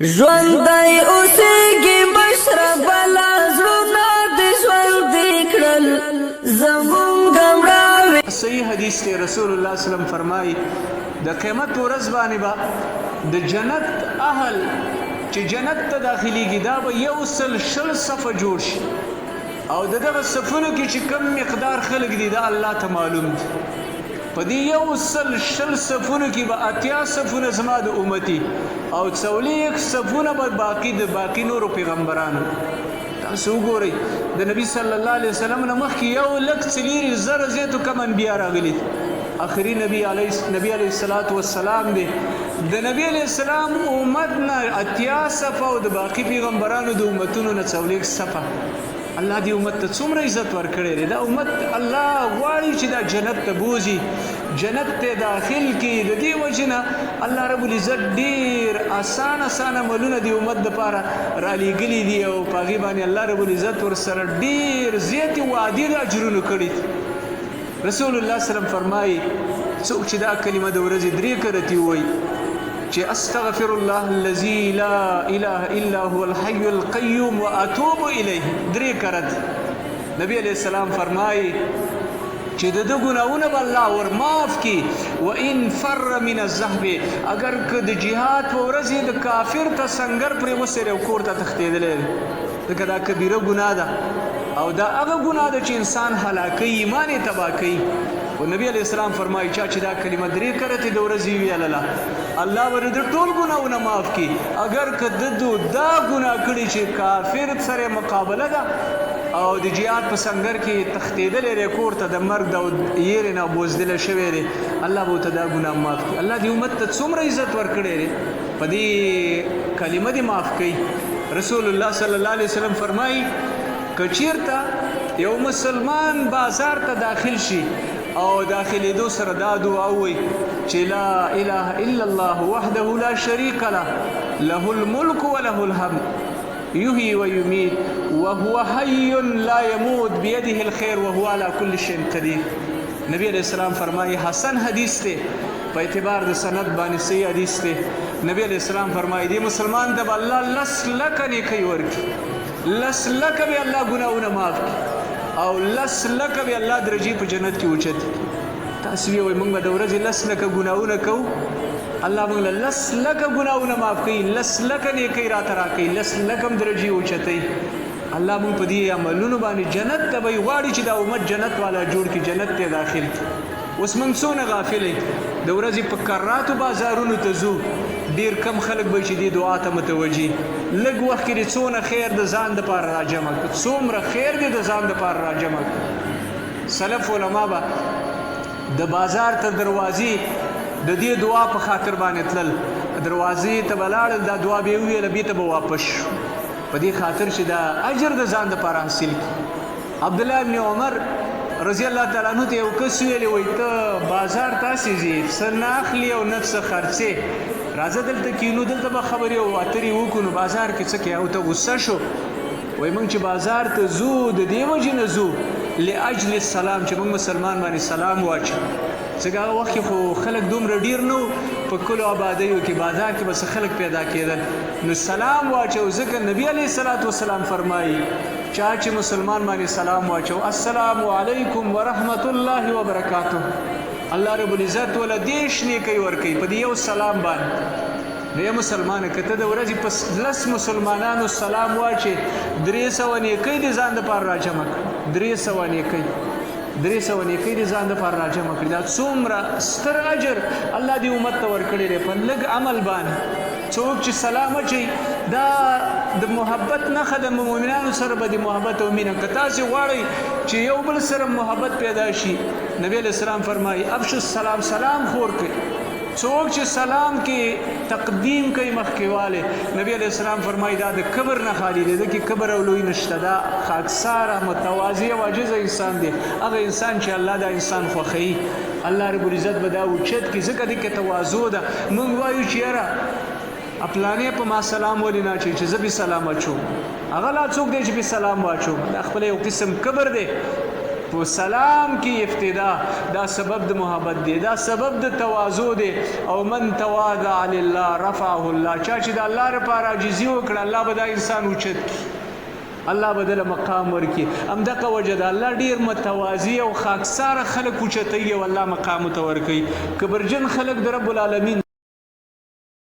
ژوندی اوسېږي مشره بلا زړونه دې ژوندي کړل زمونږ مړاوي. صحیح حدیث دی، رسول الله صلی الله علیه وسلم فرمایي، د قیامت په ورځ باندې به د جنت اهل چې جنت ته داخلیږي دا به 120 صفه جوړ شي، او د دغه صفونو کې چې کم مقدار خلک دي دا الله ته معلوم دي. په دې 120 صفونو کې به 80 صفونه زما د امتي او 40 صفونه به باقي د باقي نورو پیغمبرانو. تاسو وګورئ د نبی صلی الله علیه وسلم نه مخکې 1,04,000 زیاتو کم انبیا راغلي دي. آخري نبی علیه نبی علیه الصلاة والسلام دی. د نبی علیه السلام امت نه 80 صفه او د باقي پیغمبرانو د امتونو نه 40 صفه. الله دې امت ته څومره عزت ورکړی دی. دا امت الله غواړي چې دا جنت ته بوځي، جنت ته داخل کړي. د دې وجې نه الله رب العزت ډېر اسان اسان عملونه د امت دپاره رالیږلي دي، او په هغې باندې الله رب العزت ورسره ډېر زیاتې وعدې د اجرونو کړي دي. رسول الله صلی الله علیه وسلم فرمایي، څوک چې دا کلمه د ورځې 3 کرتې ووایي چې استغفر الله الذي لا اله الا هو الحي القيوم واتوب الیه 3 کرت، نبی علیه السلام فرمایي چې د ده ګناهونه به الله ور معاف کړي. وان فر من الزحف، اگر که د جهاد په ورځ یې د کافر ته سنګر پرې وسري او کور ته تښتېدلی دی، ځکه دا کبیره ګناه ده او دا هغه ګناه ده چې انسان هلاکوي، ایمان یې تباه کوي. او نبی علیه السلام فرمایي چا چې دا کلمه 3 کرتې د ورځې ویلله الله به د ده ټول ګناهونه معاف کړي، اگر که ده دا ګناه کړي چې کافر سره مقابله ده او د جهاد په سنګر کې تښتېدلی دی، کور ته د مرګ او یېرې نه بوزدلی شوی دی، الله به ورته دا ګناه معاف کړي. الله دې امت ته څومره عزت ورکړی دی، په دې کلمه دې معاف کړي. رسول الله صلی الله علیه وسلم فرمایي که چیرته یو مسلمان بازار ته داخل شي او داخلېدو سره دا دعا ووایي چې لا اله الا الله وحده لا شریک له، له الملک وله الحمد، يحيي ويميت وهو حي لا يموت بيده الخير وهو على كل شيء قدير. نبی علیه السلام فرمایي، حسن حدیث دی، په اعتبار د سند باندې صحیح حدیث دی. نبی علیه السلام فرمایي دې مسلمان ته به الله 10 لکه نیکۍ ورکړي، 10 لکه به الله ګناهونه معاف کړي او 10 لکه به الله درجې په جنت کې اوچت کړي. تاسو یې وایئ موږ به د ورځې 10 لکه ګناهونه کوو، الله موږ له 10 لکه ګناهونه معاف کوي، 10 لکه نیکۍ راته راکوي، 10 لکه هم درجې اوچتوي. الله موږ په دې عملونو باندې جنت ته به یې غواړي چې دا امت جنت والا جوړ کړي، جنت ته داخل کړي. اوس موږ څونه غافل یو، د ورځې په کراتو بازارونو ته ځو، ډېر کم خلک به چې دې دعا ته متوجي. لږ وخت کې دې څونه خیر د ځان دپاره راجمع کړ، څومره خیر دې د ځان دپاره راجمع کړ. سلف علما به د بازار تر دروازې د دې دعا په خاطر باندې تلل، دروازې ته به لاړل، دا دعا به یې وویله، بېرته به واپس شو، په دې خاطر چې دا اجر د ځان دپاره حاصل کړي. عبدالله ابن عمر رضی الله تعالی عنه ته یو کس ویلي، وایي ته بازار ته هسې ځې، څه نه اخلي او نه څه خرڅې، راځه دلته کښېنو، دلته به خبرې او اترې وکړو، نو بازار کې څه کوې؟ او ته غوسه شو، وایي موږ چې بازار ته ځو د دې وجې نه ځو لأجل السلام، چې موږ مسلمان باندې سلام واچو. ځکه هغه وخت کې خو خلک دومره ډېر نه وو، په کلو آبادیو کې بازار کې به څه خلک پیدا کېدل، نو سلام واچو. ځکه نبی علیه الصلاة والسلام فرمایي چا چې مسلمان باندې سلام واچو، السلام علیکم ورحمت الله وبرکاته، الله رب العزت وله 30 نیکۍ ورکوي په دې یو سلام باندې. نو ای مسلمانه، که ته د ورځې په 10 مسلمانانو سلام واچې، 300 نیکۍ دې ځان دپاره راجمع کړي، 300 نیکۍ، 300 نیکۍ دې ځان دپاره راجمع کړي. دا څومره ستر اجر الله دې امت ته ورکړی دی په لږ عمل باندې. څوک چې سلام اچوي دا د محبت نښه ده، مؤمنانو سره به د محبت او مینه. که تاسې غواړئ چې یو بل سره محبت پیدا شي، نبی علیه السلام فرمایي افشو السلام، سلام خور کړئ. څوک چې سلام کې تقدیم کوي مخکېوالی، نبی علیه السلام فرمایي دا د کبر نه خالي دی، ده کې کبر او لوی نشته، دا خاکساره متواضع او عاجز انسان دی، هغه انسان چې الله دا انسان خوښوي، الله رب العزت به دا اوچت کړي، ځکه دې کې تواضع ده. موږ وایو چې یاره اپلانې په ما سلام ولې نه اچوي چې زه پې سلام اچوم، هغه لا څوک دی چې پې سلام واچوم، دا خپله یو قسم کبر دی. په سلام کې افتدا، دا سبب د محبت دی، دا سبب د تواضع دی. او من تواضع لله رفعه الله، چا چې د الله لپاره عاجزي وکړه، الله به دا انسان اوچت کړي، الله به دله مقام ورکړي. همدغه وجه ده، الله ډیر متواضع او خاکساره خلک اوچتوي او الله مقام ته ورکوي. کبرجن خلک د رب العالمین